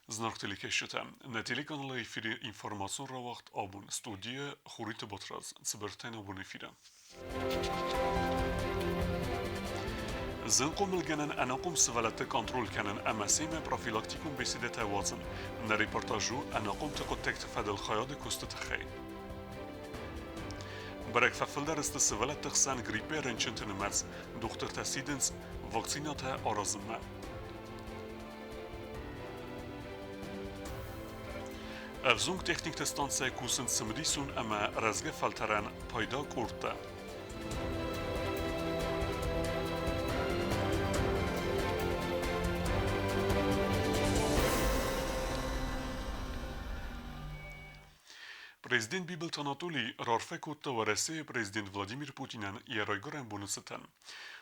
Зынаргъ телекӕсджытӕ, нӕ телеканалы эфиры информацион рауагъд абон студийы Хуриты Батрадз цыбыртӕй нӕ уын эфиры. Зынхъомылгӕнӕн ӕнахъом сывӕллӕтты контроль кӕнын ӕмӕ семӕ профилактикон беседӕтӕ уадзын. Нӕ репортаж у ӕнахъомты хъуыддӕгты фӕдыл хайады куысты тыххӕй. Бӕрӕг фӕфылдӕр сты сывӕллӕтты хсӕн гриппӕй рынчынты нымӕц. Дохтыртӕ сидынц вакцинӕтӕ аразынмӕ. Ӕвзонг техникты станцӕйы кусынц цымыдисон ӕмӕ рӕзгӕ фӕлтӕрӕн пайда къордтӕ. Президент Бибылты Анатолий раарфӕ кодта Уӕрӕсейы президент Владимир Путинӕн йӕ райгуырӕн боны цытӕн.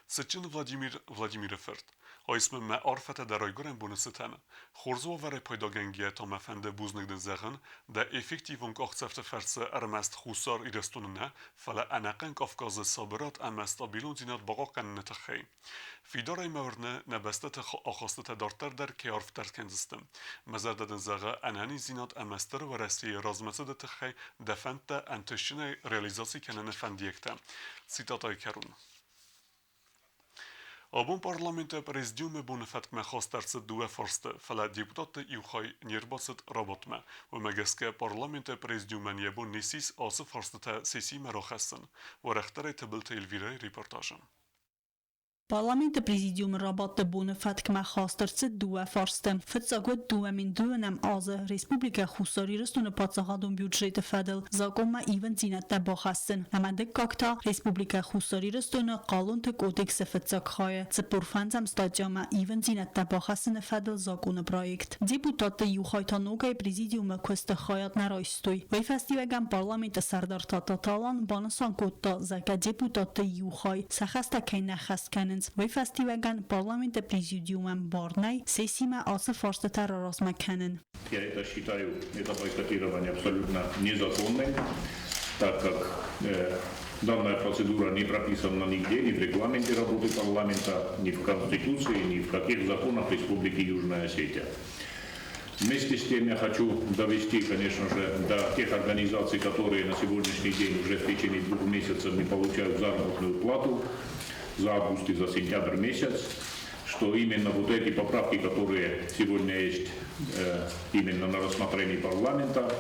Цытджын Владимир Владимиры фырт, Айсмӕ мӕ арфӕтӕ дӕ райгуырӕн боны цытӕн. Хорз уавӕрӕй пайдагӕнгӕйӕ та мӕ фӕнды бузныг дын зӕгъын, дӕ эффективон къахдзӕфты фӕрцы ӕрмӕст Хуссар Ирыстоны нӕ, фӕлӕ ӕнӕхъӕн Кавказы сабырад ӕмӕ стабилондзинад бахъахъхъӕныны тыххӕй. Фидарӕй мӕ уырны, нӕ бӕстӕты ахастытӕ дарддӕр дӕр кӕй арфдӕр кӕндзысты. Мӕ зӕрдӕ дын зӕгъы ӕнӕниздзинад ӕмӕ Стыр Уӕрӕсейы размӕцыды тыххӕй дӕ фӕндтӕ ӕнтыстджынӕй реализаци кӕныны фӕндиӕгтӕ. Цитатӕйы кӕрон. Абон парламенты президиумы боны фӕткмӕ хаст ӕрцыд дыууӕ фарсты, фӕлӕ депутатты иу хай не рбацыд рабадтмӕ. Уымӕ гӕсгӕ парламенты президиумӕн йӕ бон не ссис ацы фарстытӕ сессимӕ рахӕссын. Уӕрӕхдӕрӕй Тыбылты Эльвирӕйы репортажы. Парламенты президиумы рабадты боны фӕткмӕ хаст ӕрцыд дыууӕ фарсты. Фыццаг уыд 2002-ӕм азы Республикӕ Хуссар Ирыстоны паддзахадон бюджеты фӕдыл закъонмӕ ивындзинӕдтӕ бахӕссын ӕмӕ дыккаг та Республикӕ Хуссар Ирыстоны хъалонты кодексы фыццаг хайы 45-ӕм статьямӕ ивындзинӕдтӕ бахӕссыны фӕдыл закъоны проект. Депутатты иу хай та ногӕй президиумы куысты хайад нӕ райстой. Уый фӕстиуӕгӕн парламенты сӕрдар Тататалан банысан кодта, зӕгъгӕ депутатты иу хай сӕ хӕстӕ кӕй нӕ хӕст кӕнынц, уый фӕстиуӕгӕн парламенты президиумӕн бар нӕй сессимӕ ацы фарстытӕ раразмӕ кӕнын. Я это считаю, это бойкотирование абсолютно незаконным, так как данная процедура не прописана нигде, ни в регламенте работы парламента, ни в Конституции, ни в каких законах Республики Южная Осетия. Вместе с тем я хочу довести, конечно же, до тех организаций, которые на сегодняшний день уже в течение 2 месяцев не получают заработную плату за август и за сентябрь месяц, что именно вот эти поправки, которые сегодня есть именно на рассмотрении парламента,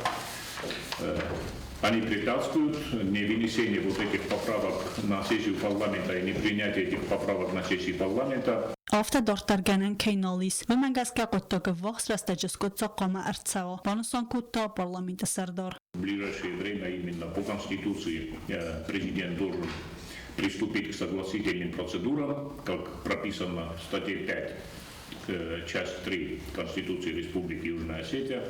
они препятствуют не вынесению вот этих поправок на сессию парламента и не принятию этих поправок на сессии парламента. Афтӕ дарддӕр гӕнӕн кӕй нал ис, уымӕ гӕсгӕ хъуыддаг ӕввахс рӕстӕджы скъуыддзаг хъуамӕ ӕрцӕуа, банысан кодта парламенты сӕрдар. В ближайшее время именно по Конституции президент должен приступить к согласительным процедурам, как прописано в статье 5, часть 3 Конституции Республики Южная Осетия.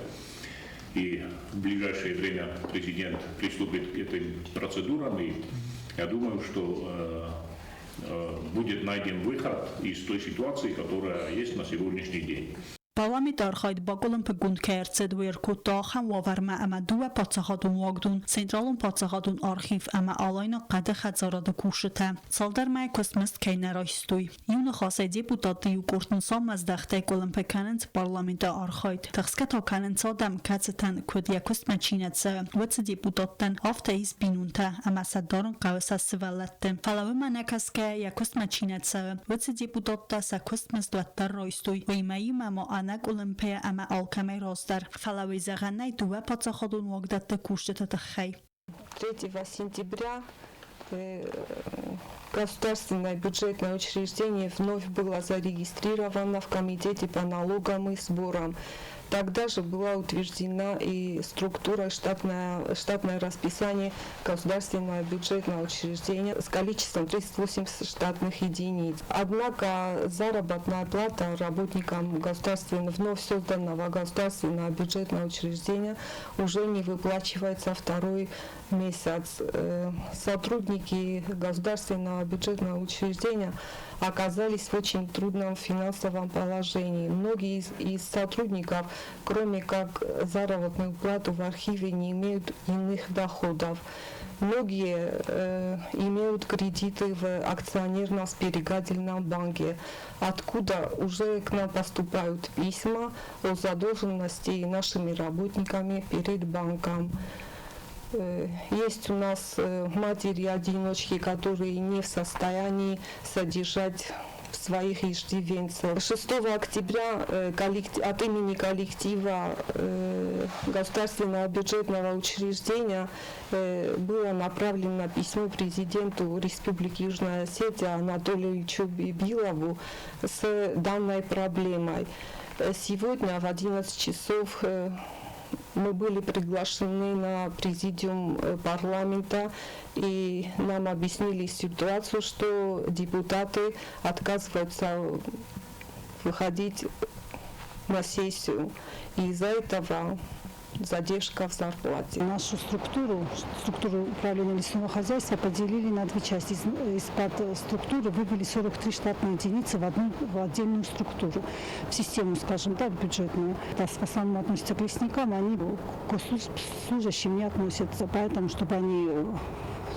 И в ближайшее время президент приступит к этим процедурам, и я думаю, что будет найден выход из той ситуации, которая есть на сегодняшний день. Парламенты архайд бакъуылымпыгонд кӕй ӕрцыд, уый ӕркодта ахӕм уавӕрмӕ, ӕмӕ дыууӕ паддзахадон уагдон, Централон паддзахадон архив ӕмӕ Алайнаг хъӕды хӕдзарады кусджытӕ цалдӕр мӕйы куыстмызд кӕй нӕ райстой. Иу ныхасӕй депутатты иу къорд нысанмӕздӕхтӕй къуылымпы кӕнынц парламенты архайд. Тыхсгӕ та кӕнынц адӕм, кӕцытӕн, куыд йӕ куыстмӕ чи нӕ цӕуы, уыцы депутаттӕн, афтӕ ис бинонтӕ ӕмӕ сӕ дарын хъӕуы сӕ сывӕллӕтты. Фӕлӕ уымӕ нӕ кӕсгӕйӕ йӕ куыстмӕ чи нӕ цӕуы, уыцы депутаттӕ сӕ куыстмызд уӕддӕр райстой, уыимӕ иумӕ ма ӕнӕкъуылымпыйӕ ӕмӕ алкӕмӕй раздӕр. Фӕлӕ уый зӕгъӕн нӕй дыууӕ паддзахадон уагдӕтты кусджыты тыххӕй. 3 сентября государственное бюджетное учреждение вновь было зарегистрировано в Комитете по налогам и сборам. Тогда же была утверждена и структура, штатное расписание государственного бюджетного учреждения с количеством 38 штатных единиц. Однако заработная плата работникам государственного, вновь созданного государственного бюджетного учреждения уже не выплачивается второй месяц. Сотрудники государственного государственного бюджетного учреждения оказались в очень трудном финансовом положении. Многие из сотрудников, кроме как заработную плату в архиве, не имеют иных доходов. Многие имеют кредиты в акционерно-сберегательном банке, откуда уже к нам поступают письма о задолженности нашими работниками перед банком. Есть у нас матери-одиночки, которые не в состоянии содержать своих иждивенцев. 6 октября от имени коллектива государственного бюджетного учреждения было направлено письмо президенту Республики Южная Осетия Анатолию Ильичу Бибилову с данной проблемой. Сегодня в 11 часов мы были приглашены на президиум парламента, и нам объяснили ситуацию, что депутаты отказываются выходить на сессию. И из-за этого задержка в зарплате. Нашу структуру, структуру управления лесного хозяйства поделили на две части. Из-под структуры вывели 43 штатные единицы в отдельную структуру, в систему, скажем так, бюджетную. Это в основном относится к лесникам, они к госслужащим не относятся. Поэтому, чтобы они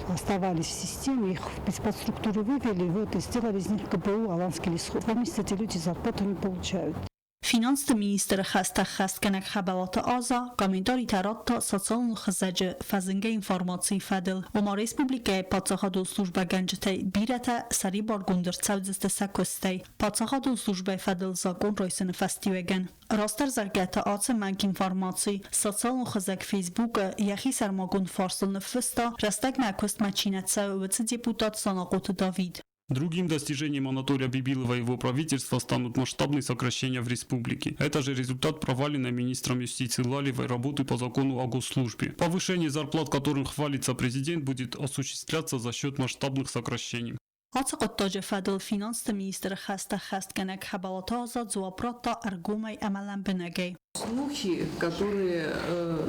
оставались в системе, их из-под структуры вывели, вот, и сделали из них ГБУ «Аланский лесхоз». 2 месяца эти люди зарплату не получают. Финансты министры хӕстӕххӕстгӕнӕг Хӕбӕлаты Аза комментаритӕ радта социалон хызӕджы фӕзынгӕ информацийы фӕдыл. Ома республикӕйы паддзахадон службӕгӕнджытӕй бирӕтӕ сӕрибаргонд ӕрцӕудзысты сӕ куыстӕй паддзахадон службӕйы фӕдыл закъон райсыны фӕстиуӕгӕн. Растдӕр зӕгъгӕ та ацы мӕнг информаци социалон хызӕг Фейсбукы йӕхи сӕрмагонд фарсыл ныффыста, рӕстӕгмӕ куыстмӕ чи нӕ цӕуы, уыцы депутат Санахъоты Давид. Другим достижением Анатолия Бибилова и его правительства станут масштабные сокращения в республике. Это же результат проваленной министром юстиции Лалиевой работы по закону о госслужбе. Повышение зарплат, которым хвалится президент, будет осуществляться за счет масштабных сокращений. Ацы хъуыддаджы фӕдыл финансты министры хӕстӕххӕстгӕнӕг Хӕбӕлаты Аза дзуапп радта ӕргомӕй ӕмӕ лӕмбынӕгӕй. Слухи, которые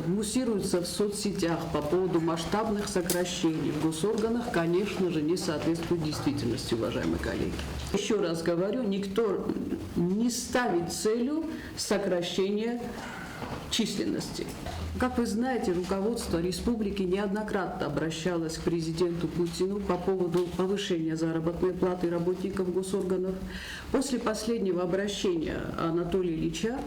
муссируются в соцсетях по поводу масштабных сокращений в госорганах, конечно же, не соответствуют действительности, уважаемые коллеги. Еще раз говорю, никто не ставит целью сокращения численности. Как вы знаете, руководство республики неоднократно обращалось к президенту Путину по поводу повышения заработной платы работников госорганов. После последнего обращения Анатолия Ильича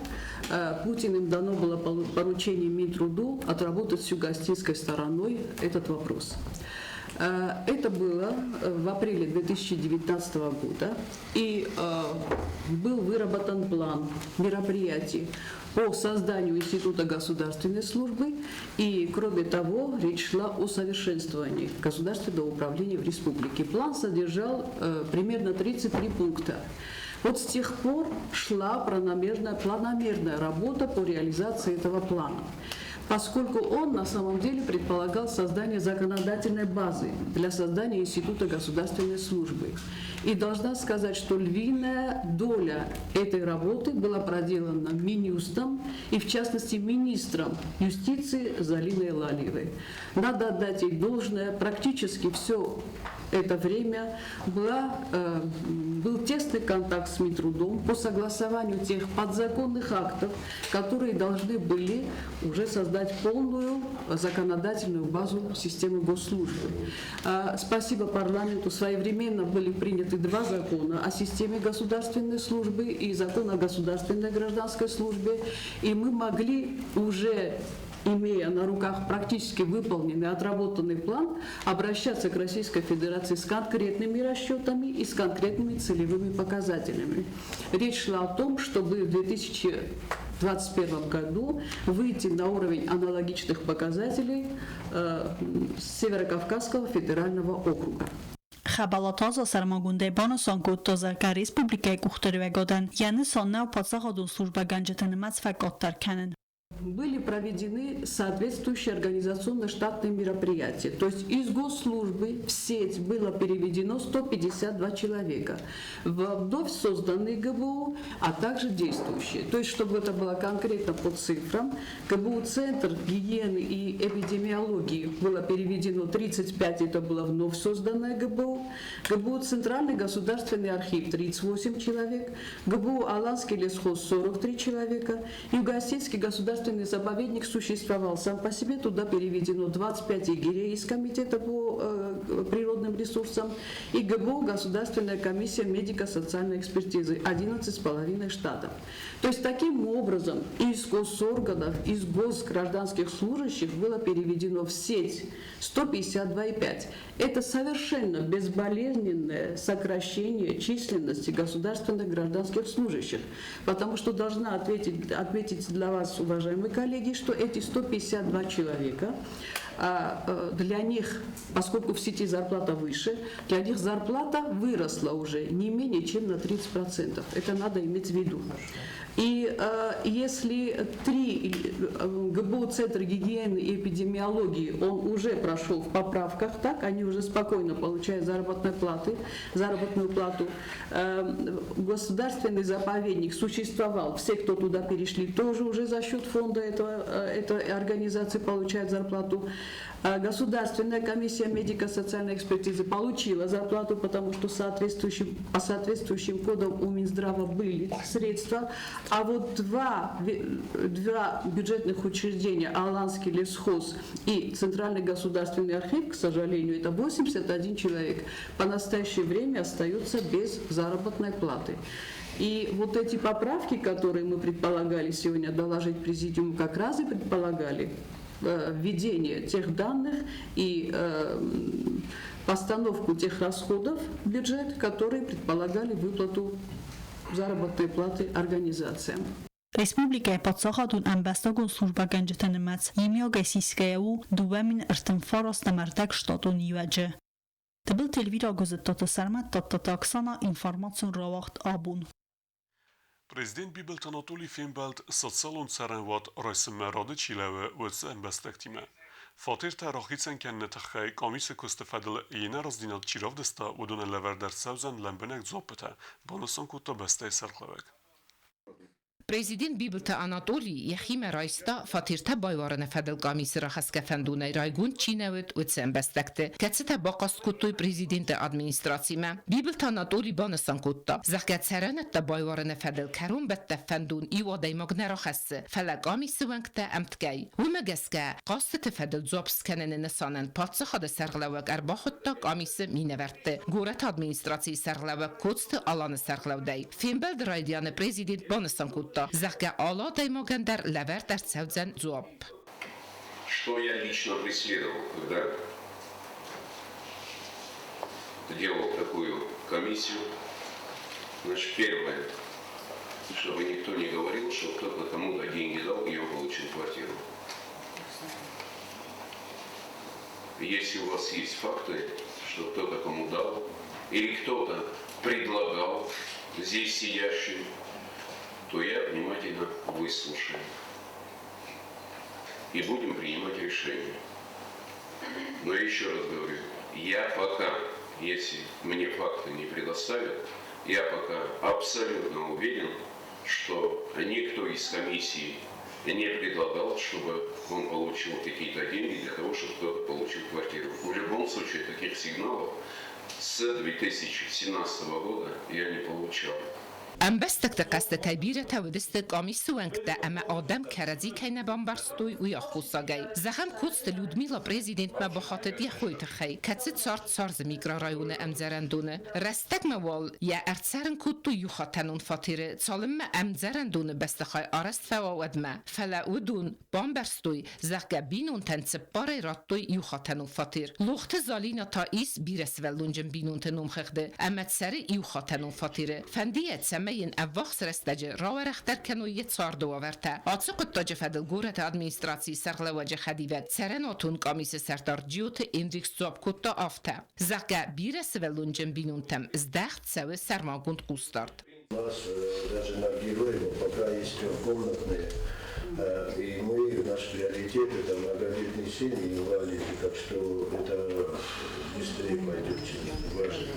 Путиным дано было поручение Минтруду отработать с юго-осетинской стороной этот вопрос. Это было в апреле 2019 года, и был выработан план мероприятий по созданию Института государственной службы, и, кроме того, речь шла о совершенствовании государственного управления в республике. План содержал примерно 33 пункта. Вот с тех пор шла планомерная работа по реализации этого плана, поскольку он на самом деле предполагал создание законодательной базы для создания Института государственной службы. И должна сказать, что львиная доля этой работы была проделана Минюстом и, в частности, министром юстиции Залиной Лалиевой. Надо отдать ей должное, практически все это время был тесный контакт с Минтрудом по согласованию тех подзаконных актов, которые должны были уже создать полную законодательную базу системы госслужбы. Спасибо парламенту, своевременно были приняты 2 закона о системе государственной службы и закон о государственной гражданской службе, и мы могли уже, имея на руках практически выполненный, отработанный план, обращаться к Российской Федерации с конкретными расчетами и с конкретными целевыми показателями. Речь шла о том, чтобы в 2021 году выйти на уровень аналогичных показателей Северокавказского федерального округа. Хӕбӕлаты Аза сӕрмагондӕй банысан кодта, зӕгъгӕ, республикӕйы къухдариуӕгадӕн йӕ нысан нӕу паддзахадон службӕгӕнджыты нымӕц фӕкъаддӕр кӕнын. Были проведены соответствующие организационно-штатные мероприятия. То есть из госслужбы в сеть было переведено 152 человека. В вновь созданные ГБУ, а также действующие. То есть, чтобы это было конкретно по цифрам, ГБУ Центр гигиены и эпидемиологии было переведено 35, это было вновь созданное ГБУ. ГБУ Центральный государственный архив 38 человек, ГБУ Аланский лесхоз 43 человека, Юго-Осетский государственный заповедник существовал сам по себе, туда переведено 25 егерей из комитета по природным ресурсам и ГБУ Государственная комиссия медико-социальной экспертизы 11,5 штатов. То есть таким образом из госорганов, из госгражданских служащих было переведено в сеть 152,5. Это совершенно безболезненное сокращение численности государственных гражданских служащих. Потому что должна отметить для вас, уважаемые коллеги, что эти 152 человека, для них, поскольку в сети зарплата выше, для них зарплата выросла уже не менее чем на 30%. Это надо иметь в виду. И если 3 ГБУ Центр гигиены и эпидемиологии, он уже прошел в поправках, так, они уже спокойно получают заработную плату. Государственный заповедник существовал, все, кто туда перешли, тоже уже за счет фонда этой организации получают зарплату. Государственная комиссия медико-социальной экспертизы получила зарплату, потому что по соответствующим кодам у Минздрава были средства. А вот два бюджетных учреждения, Аланский лесхоз и Центральный государственный архив, к сожалению, это 81 человек, по настоящее время остаются без заработной платы. И вот эти поправки, которые мы предполагали сегодня доложить президиуму, как раз и предполагали введение тех данных и постановку тех расходов в бюджет, которые предполагали выплату заработной платы организациям. Республикӕйы паддзахадон ӕмбӕстагон службӕгӕнджыты нымӕц иумиагӕй сисгӕйӕ у 2039 штатон иуӕджы. Тыбылты Эльвира Гуызыдтаты Сӕрмӕт, Тадтаты Оксана, информацион рауагъд Абон. Президент Бибылты Анатолий фембӕлд социалон цӕрӕнуат райсынмӕ рады чи лӕууы, уыцы ӕмбӕстӕгтимӕ. Фатертӕ рахицӕн кӕныны тыххӕй къамисы куысты фӕдыл йе нӕраздзинад чи равдыста, уыдонӕн лӕвӕрд ӕрцӕудзӕн лӕмбынӕг дзуаппытӕ, банысан кодта бӕстӕйы сӕргълӕууӕг. Президент Бибылты Анатоли йӕхимӕ райста фатертӕ байуарыны фӕдыл къамисы рахӕсгӕ фӕндонӕй райгонд чи нӕ уыд, уыцы ӕмбӕстӕгты, кӕцытӕ бахъаст кодтой президенты администрацимӕ. Бибылты Анатоли банысан кодта, зӕгъгӕ, цӕрӕнӕттӕ байуарыны фӕдыл кӕронбӕттӕн фӕндон иу адӕймаг нӕ рахӕссы, фӕлӕ къамисы уӕнгтӕ ӕмткӕй. Уымӕ гӕсгӕ, хъастыты фӕдыл дзуапп скӕныны нысанӕн паддзахады сӕргълӕууӕг ӕрбахуыдта къамисы минӕвӕртты горӕты администрацийы сӕргълӕууӕг Коцты Аланы сӕргълӕудӕй. Фембӕлды райдианы президент банысан кодта, зӕгъгӕ, алы адӕймагӕн дӕр лӕвӕрд ӕрцӕудзӕн дзуапп. Что я лично преследовал, когда делал такую комиссию? Значит, первое, чтобы никто не говорил, что кто-то кому-то деньги дал, и он получил квартиру. Если у вас есть факты, что кто-то кому дал, или кто-то предлагал здесь сидящим, то я внимательно выслушаю. И будем принимать решение. Но еще раз говорю, я пока, если мне факты не предоставят, я пока абсолютно уверен, что никто из комиссии не предлагал, чтобы он получил какие-то деньги для того, чтобы кто-то получил квартиру. В любом случае, таких сигналов с 2017 года я не получал. Ӕмбӕстӕгты хъӕстытӕй бирӕтӕ уыдысты къамисы уӕнгтӕ ӕмӕ адӕм кӕрӕдзи кӕй нӕ бамбӕрстой, уый аххосагӕй. Зӕгъӕм, Коцты Людмила президентмӕ бахатыд йӕ хойы тыххӕй, кӕцы цард Царзы микрорайоны ӕмдзӕрӕндоны. Рӕстӕгмӕ уал йӕ ӕрцӕрын кодтой иухатӕнон фатеры, цалынмӕ ӕмдзӕрӕндоны бӕстыхай арӕзт фӕуа, уӕдмӕ. Фӕлӕ уыдон бамбӕрстой, зӕгъгӕ, бинонтӕн цыппарӕй радтой иухатӕнон фатер. Лохты Залина та ис бирӕсывӕллонджын бинонты номхыгъды ӕмӕ цӕры иухатӕнон фатеры. Фӕнды йӕ, цӕмӕй йын ӕввахс рӕстӕджы рауӕрӕхдӕр кӕной йӕ царды уавӕртӕ. Ацы хъуыддаджы фӕдыл горӕты администрацийы сӕргълӕууӕджы хӕдивӕг цӕрӕнуатон къамисы сӕрдар Джиоты Энрик сдзуапп кодта афтӕ, зӕгъгӕ, бирӕсывӕллонджын бинонтӕм здӕхт цӕуы сӕрмагонд хъусдард. У нас даже на Героева пока есть трехкомнатные, и мы Приоритет это многодетные семьи, инвалиды, так что это быстрее пойдет, чем ваши.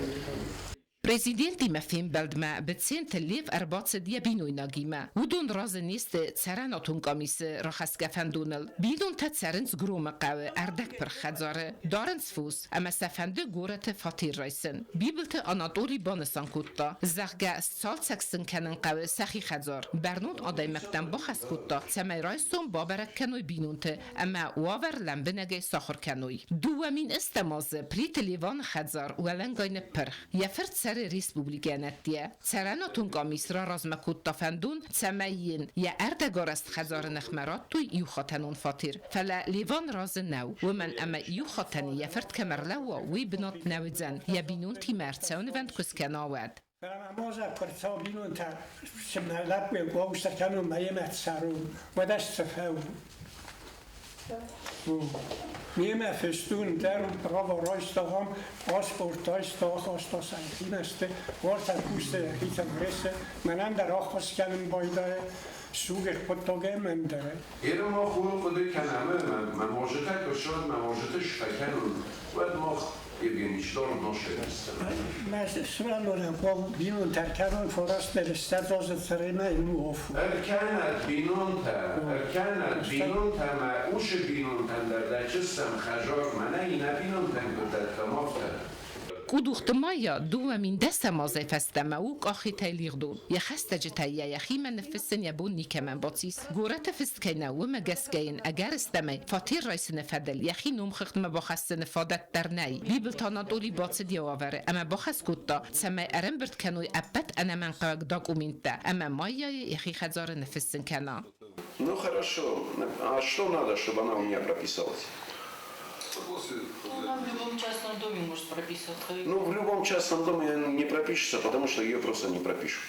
Президентимӕ фембӕлдмӕ Быценты Лев ӕрбацыд йӕ бинойнагимӕ. Уыдон разы не сты цӕрӕнуатон къамисы рахӕсгӕ фӕндоныл. Бинонтӕ цӕрынц Громы хъӕуы ӕрдӕгпырх хӕдзары, дарынц фос ӕмӕ сӕ фӕнды горӕты фатер райсын. Бибылты Анатоли банысан кодта, зӕгъгӕ, сцалцӕг сын кӕнын хъӕуы сӕхи хӕдзар. Бӕрнон адӕймӕгтӕн бахӕс кодта, цӕмӕй райсом бабӕрӕг кӕной бинонты ӕмӕ уавӕр лӕмбынӕгӕй сахуыр кӕной. 2008 азы Плиты Леваны хӕдзар уӕлӕнгай ныппырх. Йӕ фырт цӕры республикӕйӕн ӕддейӕ. Цӕрӕнуатон къамис раразмӕ кодта фӕндон, цӕмӕй йын йӕ ӕрдӕгарӕзт хӕдзары ныхмӕ радтой иухатӕнон фатер. Фӕлӕ Леван разы нӕу, уымӕн ӕмӕ иу хатӕны йӕ фырт кӕм ӕрлӕууа, уый бынат нӕ уыдзӕн, йӕ бинонтимӕ ӕрцӕуынвӕнд куы скӕна, уӕд. Бинонтӕ лӕппуйӕн мӕемӕ цӕрун, уӕд ӕз цӕфӕун. Мемӕ фестун дӕр право райстагъам, паспорт айстах, сӕхимӕсты, уартӕ кусты йӕхицӕн ресе, мӕнӕн дӕр ӕххуыс кӕнын байдайы, сугих хъуыддагӕй мӕн дӕр. Ерын мах ууыл хъуыды кӕнӕм ӕмӕ мӕ можетӕ куы ссад, мӕ можеты сфӕкӕнон, уӕд мах Евгеньевич дорд носердзыстӕм. Мӕ сывӕллонӕн хъуамӕ бинонтӕ ӕркӕнон, фарастмӕ 20 азы цӕрӕмӕ йын у афон. Ӕркӕнӕд бинонтӕ, ӕркӕнӕд бинонтӕ мӕ усы бинонтӕн дӕр дӕ чыссӕм хӕзар, мӕнӕ иннӕ бинонтӕн куыд дӕттӕм, афтӕ. Къудухты Майя 2010 азӕй фӕстӕмӕ у Къахетӕй лигъдон. Йӕ хӕстӕджытӕй йӕ йӕхимӕ ныффыссын йӕ бон никӕмӕн бацис. Горӕты фыст кӕй нӕу, уымӕ гӕсгӕ йын, ӕгӕрыстӕмӕй, фатер райсыны фӕдыл йӕхи номхыгъдмӕ бахӕссыны фадат дӕр нӕй. Бибылты Анатоли бацыд йӕ уавӕры ӕмӕ бахӕс кодта, цӕмӕй ӕрӕмбырд кӕной ӕппӕт ӕнӕмӕнгхъӕуӕг документтӕ ӕмӕ Майяйы йӕхи хӕдзары ныффыссын кӕна. Ну хорошо. А что надо, чтобы она у меня прописалась? Она в любом частном доме может прописаться. Ну, в любом частном доме не пропишется, потому что ее просто не пропишут.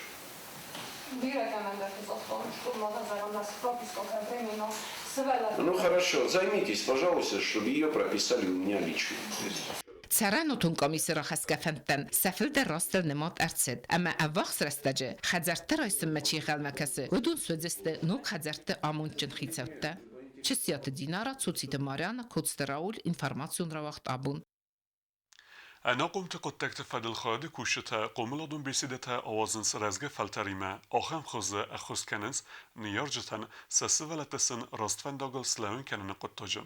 Ну хорошо, займитесь, пожалуйста, чтобы ее прописали у меня лично. Цӕрӕнуатон къамисы рахӕсгӕ фӕндтӕн сӕ фылдӕр растыл нымад ӕрцыд ӕмӕ ӕввахс рӕстӕджы хӕдзӕртты райсынмӕ чи ӕнхъӕлмӕ кӕсы, уыдон суыдзысты ног хӕдзӕртты амондджын хицӕуттӕ. Чысиаты Динара, Цоциты Марьяна, Коцты Рауль, информацион рауагъд Абон. Ӕнахъомты хъуыддӕгты фӕдыл хайады кусджытӕ хъомыладон беседӕтӕ ауадзынц рӕзгӕ фӕлтӕримӕ, ахӕм хуызы ӕххуыс кӕнынц ныййарджытӕн сӕ сывӕллӕтты сын раст фӕндагыл слӕууын кӕныны хъуыддаджы.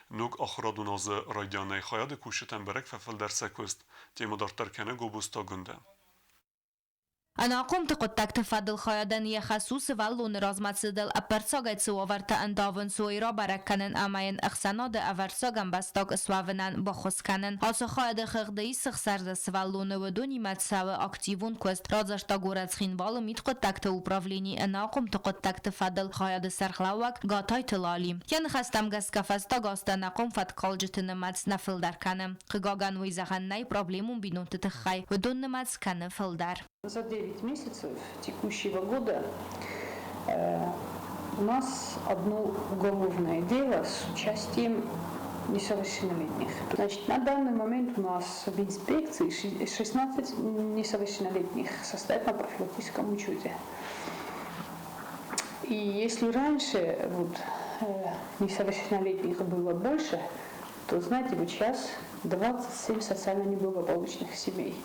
Ног ахуырадон азы райдианӕй хайады кусджытӕн бӕрӕг фӕфылдӕр сӕ куыст. Темӕ дарддӕр кӕны Гобозты Агуындӕ. Ӕнахъомты хъуыддӕгты фӕдыл хайадӕн йӕ хӕс у сывӕллоны размӕцыдыл ӕппӕрцагӕй цы уавӕртӕ ӕндавынц, уый рабӕрӕг кӕнын ӕмӕ йын ӕхсӕнады ӕвӕрццаг ӕмбӕстаг суӕвынӕн баххуыс кӕнын. Ацы хайады хыгъды ис 6 сывӕллоны, уыдонимӕ цӕуы активон куыст, радзырдта горӕт Цхинвалы мидхъуыддӕгты управленийы ӕнахъомты хъуыддӕгты фӕдыл хайады сӕргълӕууӕг Гатайты Лали. Йӕ ныхӕстӕм гӕсгӕ фӕстаг азты ӕнахъом фӕткхалджыты нымӕц нӕ фылдӕр кӕны. Хъыгагӕн, уый зӕгъӕн нӕй проблемон бинонты тыххӕй, уыдон нымӕц кӕны фылдӕр. За 9 месяцев текущего года у нас одно уголовное дело с участием несовершеннолетних. Значит, на данный момент у нас в инспекции 16 несовершеннолетних состоят на профилактическом учете. И если раньше вот, несовершеннолетних было больше, то, знаете, вот сейчас 27 социально неблагополучных семей.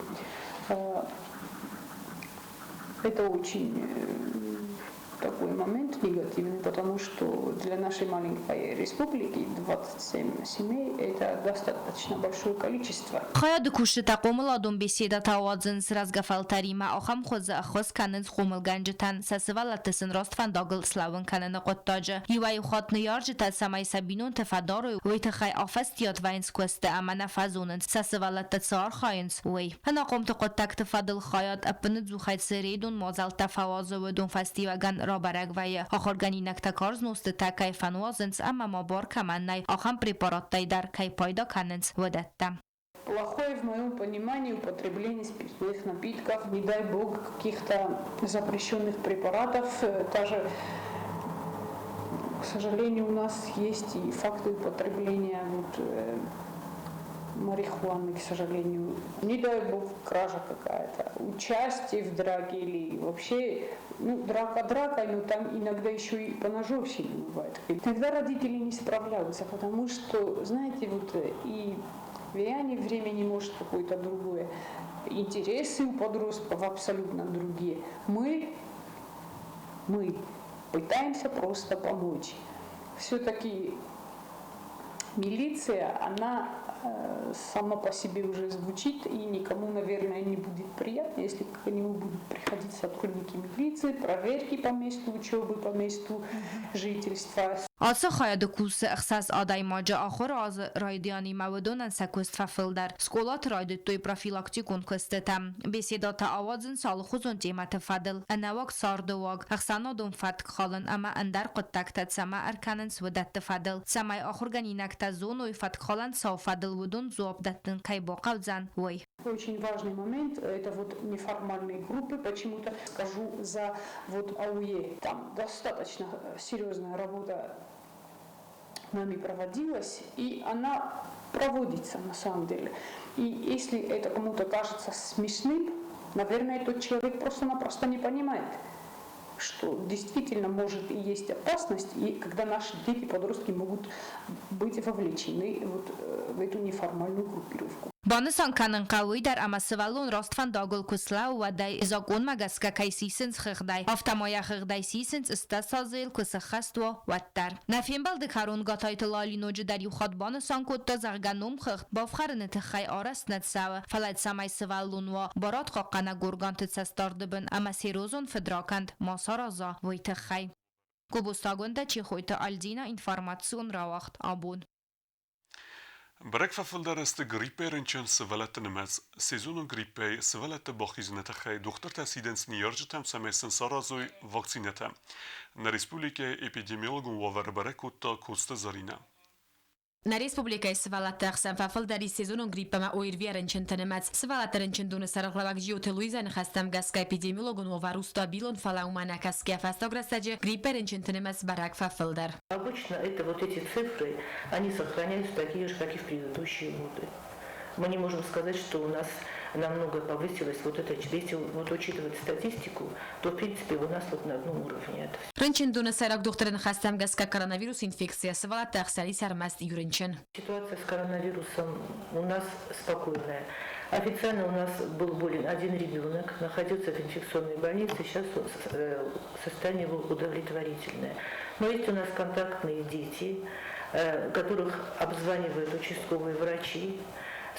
Это очень такой момент негативный, потому что для нашей маленькой республики 27 семей – это достаточно большое количество. Хайады кусджытӕ хъомыладон беседӕтӕ ауадзынц рӕзгӕ фӕлтӕримӕ, ахӕм хуызы ӕххуыс кӕнынц хъомылгӕнджытӕн сӕ сывӕллӕтты сын раст фӕндагыл слӕууын кӕныны хъуыддаджы. Иуӕй-иу хатт ныййарджытӕ цӕмӕй сӕ бинонты фӕдарой, уый тыххӕй афӕстиат вӕййынц куысты ӕмӕ нӕ фӕзонынц, сӕ сывӕллӕттӕ цы архайынц, уый. Ӕнахъомты хъуыддӕгты фӕдыл хайад ӕппынӕдзухӕй цы рейдон мадзӕлттӕ фӕуадзы, уыдон фӕстиуӕгӕн рабӕрӕг вӕййы, ахуыргӕнинӕгтӕ карз нозтытӕ кӕй фӕнуазынц ӕмӕ ма бар кӕмӕн нӕй, ахӕм препараттӕй дӕр кӕй пайда кӕнынц, уыдӕттӕ. Плохое в моем понимании употребление спиртных напитков, не дай бог, каких-то запрещенных препаратов. Даже, к сожалению, у нас есть и факты употребления вот, Марихуаны, к сожалению. Не дай бог, кража какая-то, участие в драке или вообще, ну, драка дракой, но там иногда еще и поножовщина бывает. Иногда родители не справляются, потому что, знаете, вот и влияние времени может какое-то другое, интересы у подростков абсолютно другие. Мы пытаемся просто помочь. Все-таки милиция, она сама по себе уже звучит, и никому, наверное, не будет приятно, если к нему будут приходить сотрудники милиции, проверки по месту учебы, по месту жительства. Ацы хайады кусы 6 адӕймаджы ахуыры азы райдианимӕ уыдонӕн сӕ куыст фӕфылдӕр. Скъолаты райдыдтой профилактикон куыстытӕ. Беседӕтӕ ауадзынц алыхуызон темӕты фӕдыл, ӕнӕуаг царды уаг, ӕхсӕнадон фӕтк халын ӕмӕ ӕндӕр хъуыддӕгтӕ цӕмӕ ӕркӕнынц, уыдӕтты фӕдыл. Цӕмӕй ахуыргӕнинӕгтӕ зоной, фӕткхалӕн цауы фӕдыл уыдон дзуапп дӕттын кӕй бахъӕудзӕн, уый. Очень важный момент – это вот неформальные группы. Почему-то скажу за вот АУЕ. Там достаточно серьезная работа нами проводилась, и она проводится на самом деле. И если это кому-то кажется смешным, наверное, тот человек просто-напросто не понимает, что действительно может и есть опасность, и когда наши дети, подростки могут быть вовлечены вот в эту неформальную группировку. Банысан кӕнын хъӕуы уый дӕр, ӕмӕ сывӕллон раст фӕндагыл куы слӕууы, уӕд ӕй закъонмӕ гӕсгӕ кӕй сисынц хыгъдӕй, афтӕ ма йӕ хыгъдӕй сисынц, 80 азы йыл куы сыххӕст уа, уӕддӕр. Нӕ фембӕлды кӕрон Гатайты Лали ноджыдӕр иу хатт банысан кодта, зӕгъгӕ, номхыгъд бафхӕрыны тыххӕй арӕзт нӕ цӕуы, фӕлӕ цӕмӕй сывӕллон уа барадхъахъхъӕнӕг органты цӕстдарды бын ӕмӕ серьезон фыдракӕнд ма сараза, уый тыххӕй. Гобозты Агуындӕ, Чехойты Альдина, информацион рауагъд Абон. Бӕрӕг фӕфылдӕр сты гриппӕй рынчын сывӕллӕтты нымӕц. Сезонон гриппӕй сывӕллӕтты бахизыны тыххӕй дохтыртӕ сидынц ныййарджытӕм, цӕмӕй сын саразой вакцинӕтӕ. Нӕ республикӕйы эпидемиологон уавӕр бӕрӕг кодта Коцты Зӕринӕ. Нӕ республикӕйы сывӕллӕтты ӕхсӕн фӕфылдӕр ис сезонон грипп ӕмӕ ОРВИ рынчынты нымӕц. Сывӕллӕтты рынчындоны сӕргълӕууӕг Джиоты Луизӕ ныхӕстӕм гӕсгӕ эпидемиологон уавӕр у стабилон, фӕлӕ уымӕ нӕ кӕсгӕ фӕстаг рӕстӕджы гриппӕй рынчынты нымӕц бӕрӕг фӕфылдӕр. Обычно это вот эти цифры, они сохраняются такие же, как и в предыдущие годы. Мы не можем сказать, что у нас намного повысилось вот это, если вот учитывать статистику, то в принципе у нас вот на одном уровне это все. Рынчындоны сӕйраг дохтыры ныхӕстӕм гӕсгӕ коронавирусы инфекцийӕ сывӕллӕтты ӕхсӕн ис ӕрмӕст иу рынчын. Ситуация с коронавирусом у нас спокойная. Официально у нас был болен один ребенок, находился в инфекционной больнице, сейчас состояние его удовлетворительное. Но есть у нас контактные дети, которых обзванивают участковые врачи.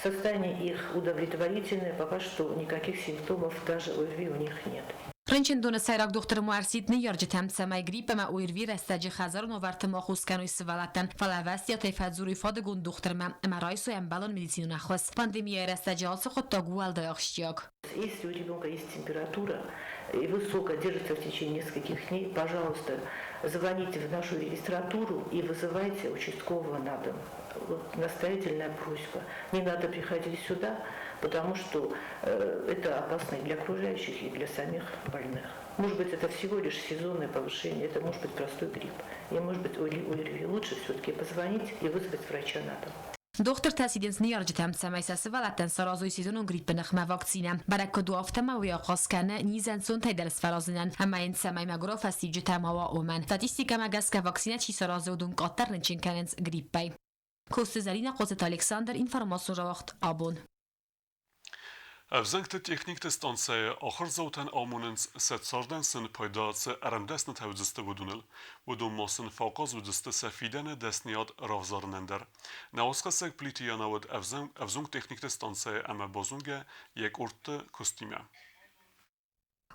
Состояние их удовлетворительное, пока что никаких симптомов даже ОРВИ у них нет. Рынчындоны сӕйраг дохтыр ма ӕрсидт ныййарджытӕм, цӕмӕй грипп ӕмӕ ОРВИ рӕстӕджы хӕдзарон уавӕрты ма хос кӕной сывӕллӕттӕн, фӕлӕ ӕвӕстиатӕй фӕдзурой фадыгон дохтырмӕ ӕмӕ райсой ӕмбӕлон медицинон ӕххуыс. Пандемийӕйы рӕстӕджы ацы хъуыддаг у уӕлдай ахсджиаг. Если у ребенка есть температура и высокая, держится в течение нескольких дней, пожалуйста, звоните в нашу регистратуру и вызывайте участкового на дом. Вот настоятельная просьба. Не надо приходить сюда, потому что это опасно и для окружающих, и для самих больных. Может быть, это всего лишь сезонное повышение, это может быть простой грипп. И может быть ОРВИ. Лучше все-таки позвонить и вызвать врача на дом. Дохтыртӕ сидынц ныййарджытӕм, цӕмӕй сӕ сывӕллӕттӕн саразой сезонон гриппы ныхмӕ вакцинӕ. Бӕрӕг куыд у, афтӕ ма уый ахъаз кӕны низӕн сонтӕй дӕр сфӕразынӕн ӕмӕ йын цӕмӕй мӕгуырау фӕстиуджытӕ ма уа, уымӕн. Статистикӕмӕ гӕсгӕ вакцинӕ чи саразы, уыдон къаддӕр рынчын кӕнынц гриппӕй. Коцты Зӕринӕ, Хъоцыты Александр, информацион рауагъд Абон. Ӕвзӕнгты техникты станцӕйы ахуырдзаутӕн амонынц, сӕ цардӕн сын пайда цы ӕрмдӕснытӕ уыдзысты, уыдоныл. Уыдон ма сын фӕахъаз уыдзысты сӕ фидӕны дӕсныйад равзарынӕн дӕр. Нӕ уацхӕссӕг Плиты Яна уыд ӕвзонг техникты станцӕйы ӕмӕ базонгӕ йӕ къордты куыстимӕ.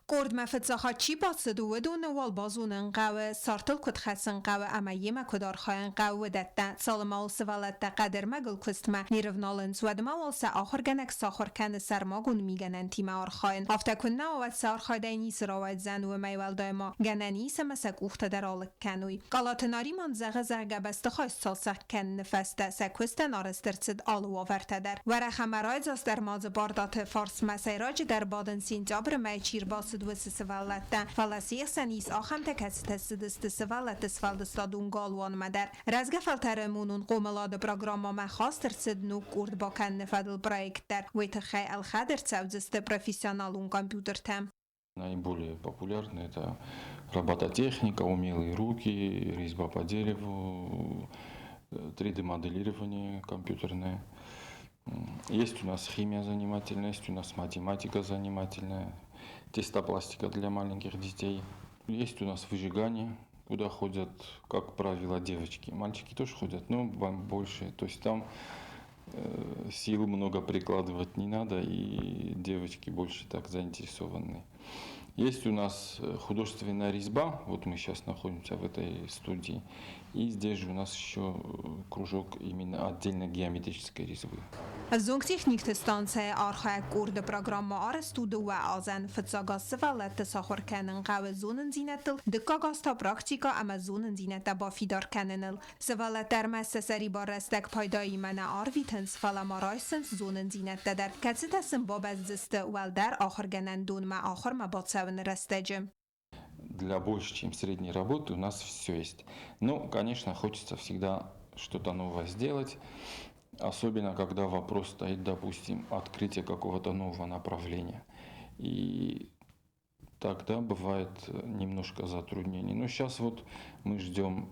Къордмӕ фыццаг чи бацыд, уыдоны уал базонын хъӕуы, цартыл куыд хӕцын хъӕуы ӕмӕ йемӕ куыд архайын хъӕуы, уыдӕттӕ. Цалынмӕ уал сывӕллӕттӕ хъӕдӕрмӕгыл куыстмӕ не рывналынц, уӕдмӕ уал сӕ ахуыргӕнӕг сахуыр кӕны сӕрмагонд мигӕнӕнтимӕ архайын. Афтӕ куыннӕ уа, уӕд сӕ архайдӕй ницы рауайдзӕн, уымӕй уӕлдай ма, гӕнӕн ис ӕмӕ сӕ къухтӕ дӕр алыг кӕной. Къалаты Нариман зӕгъы, зӕгъгӕ, бӕстыхай сцалцӕг кӕныны фӕстӕ сӕ куыстӕн арӕзт ӕрцыд алы уавӕртӕ дӕр. Уӕрӕх ӕмӕ райдзаст ӕрмадзы бардаты фарсмӕ сӕйраджыдӕр бадын сентябры мӕйы чи рбацыд, бацыд, уыцы сывӕллӕттӕ. Фӕлӕ се хсӕн ис ахӕмтӕ, кӕцытӕ цыдысты сывӕллӕтты сфӕлдыстадон галуанмӕ дӕр. Рӕзгӕ фӕлтӕры монон хъомылады программӕмӕ хаст ӕрцыд ног къорд бакӕныны фӕдыл проект дӕр. Уый тыххӕй ӕлхӕд ӕрцӕудзысты профессионалон компьютертӕ. Наиболее популярны это робототехника, умелые руки, резьба по дереву, 3D-моделирование компьютерное. Есть у нас химия занимательная, есть у нас математика занимательная, тестопластика для маленьких детей. Есть у нас выжигание, куда ходят, как правило, девочки. Мальчики тоже ходят, но больше. То есть там сил много прикладывать не надо, и девочки больше так заинтересованы. Есть у нас художественная резьба, вот мы сейчас находимся в этой студии, и здесь же у нас еще кружок именно отдельно геометрической резьбы. Ӕвзонг техникты станцӕйы архайӕг къорды программӕ арӕзт у дыууӕ азӕн. Фыццаг аз сывӕллӕтты сахуыр кӕнын хъӕуы зонындзинӕдтыл, дыккаг аз та практикӕ ӕмӕ зонындзинӕдтӕ бафидар кӕныныл. Сывӕллӕттӕ ӕрмӕст сӕ сӕрибар рӕстӕг пайдаимӕ нӕ арвитынц, фӕлӕ ма райсынц зонындзинӕдтӕ дӕр, кӕцытӕ сын бабӕздзысты уӕлдӕр ахуыргӕнӕндонмӕ ахуырмӕ бацӕуыны рӕстӕджы. Для больше, чем средней работы у нас все есть. Но, конечно, хочется всегда что-то новое сделать, особенно когда вопрос стоит, допустим, открытие какого-то нового направления. И тогда бывает немножко затруднений. Но сейчас вот мы ждем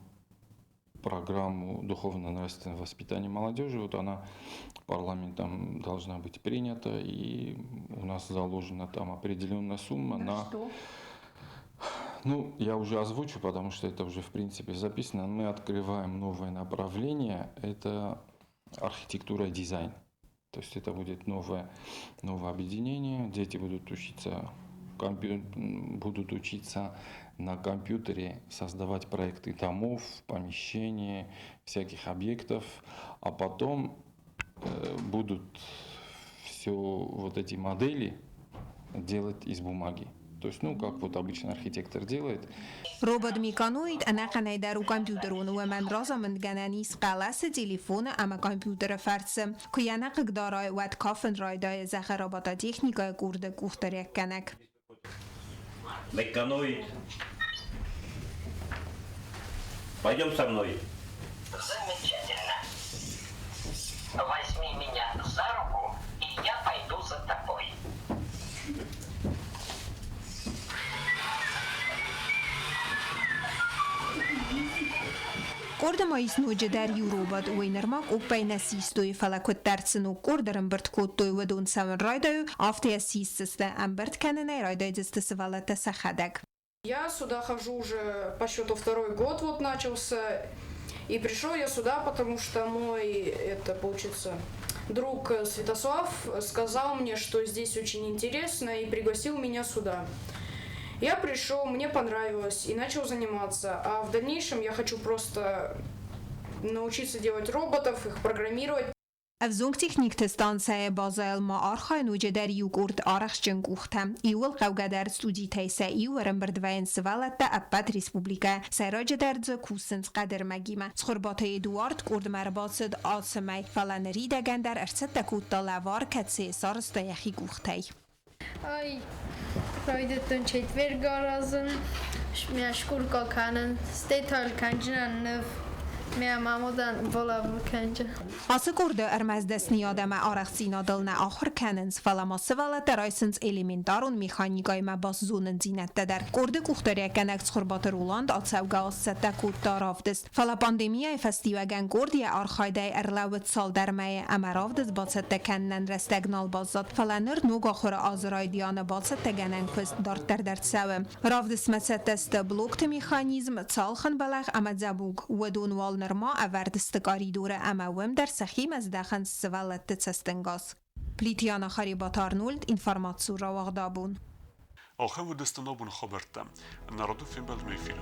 программу духовно-нравственного воспитания молодежи. Вот она парламентом должна быть принята, и у нас заложена там определенная сумма на... Что? Ну, я уже озвучу, потому что это уже в принципе записано. Мы открываем новое направление, это архитектура и дизайн. То есть это будет новое, новое объединение, дети будут учиться, будут учиться на компьютере создавать проекты домов, помещений, всяких объектов, а потом будут все вот эти модели делать из бумаги. То есть, ну, как вот обычно архитектор делает. Робот Меканоид ӕнӕхъӕнӕй дӕр у компьютерон, уымӕн разамындгӕнӕн ис хъӕлӕсы, телефоны ӕмӕ компьютеры фӕрцы. Куы йӕ нӕ хъыгдарай, уӕд кафын райдайы, зӕгъы робототехникӕйы къорды къухдариуӕггӕнӕг. Меканоид. Пойдем со мной. Замечательно. Возьми меня за руку, и я пойду за тобой. Къорды ма ис ноджыдӕр иу робот. Уый нырма къоппӕй нӕ систой, фӕлӕ куыддӕр цы ног къорд ӕрӕмбырд кодтой, уыдон цӕуын райдайой, афтӕ йӕ сисдзысты. Ӕмбырд кӕнынӕй райдайдзысты сывӕллӕттӕ сӕхӕдӕг. Я сюда хожу уже по счету второй год вот начался. И пришел я сюда, потому что мой, это получится, друг Святослав сказал мне, что здесь очень интересно, и пригласил меня сюда. Я пришел, мне понравилось и начал заниматься. А в дальнейшем я хочу просто научиться делать роботов, их программировать. Ӕвзонг техникты станцӕйы базӕйыл ма архайы ноджыдӕр иу къорд арӕхстджын къухтӕ. Иууыл хъӕугӕдӕр студитӕй сӕ иу ӕрӕмбырд вӕййынц сывӕллӕттӕ ӕппӕт республикӕйӕ. Сӕйраджыдӕр дзы кусынц хъӕдӕрмӕгимӕ. Цхуырбаты Эдуард къордмӕ ӕрбацыд ацы мӕй, фӕлӕ ныридӕгӕн дӕр ӕрцӕттӕ кодта лӕвар, кӕцыйы сарӕзта йӕхи къухтӕй. Ай райдыдтон четверг аразын, ме шкурка кӕнын, стӕй та кӕнджынӕн ныв. Ме мамодан балавр кӕнджын. Ацы къорды ӕрмӕст дӕсныйад ӕмӕ арӕхстдзинадыл нӕ ахуыр кӕнынц, фӕлӕ ма сывӕллӕттӕ райсынц элементарон механикӕимӕ баст зонындзинӕдтӕ дӕр. Къорды къухдариуӕггӕнӕг Цхуырбаты Роланд ацӕугӕ аз цӕттӕ кодта равдыст. Фӕлӕ пандемийӕйы фӕстиуӕгӕн къорд йӕ архайдӕй ӕрлӕууыд цалдӕр мӕйы ӕмӕ равдыст бацӕттӕ кӕнынӕн рӕстӕг нал баззад. Фӕлӕ ныр ног ахуыры азы райдианы бацӕттӕгӕнӕн куыст дарддӕр дӕр цӕуы. Равдыстмӕ цӕттӕ сты блокты механизм, цалхын бӕлӕгъ ӕмӕ дзӕбуг. Уыдон уал нырма ӕвӕрд сты къӕридоры ӕмӕ уым дӕр сӕхимӕ здӕхынц сывӕллӕтты цӕстӕнгас. Плитиана Харебаты Арнольд, информацион рауагъдабон. Ахӕм уыдысты ногбоны хабӕрттӕ. Народы фембӕлдмӕ эфиры.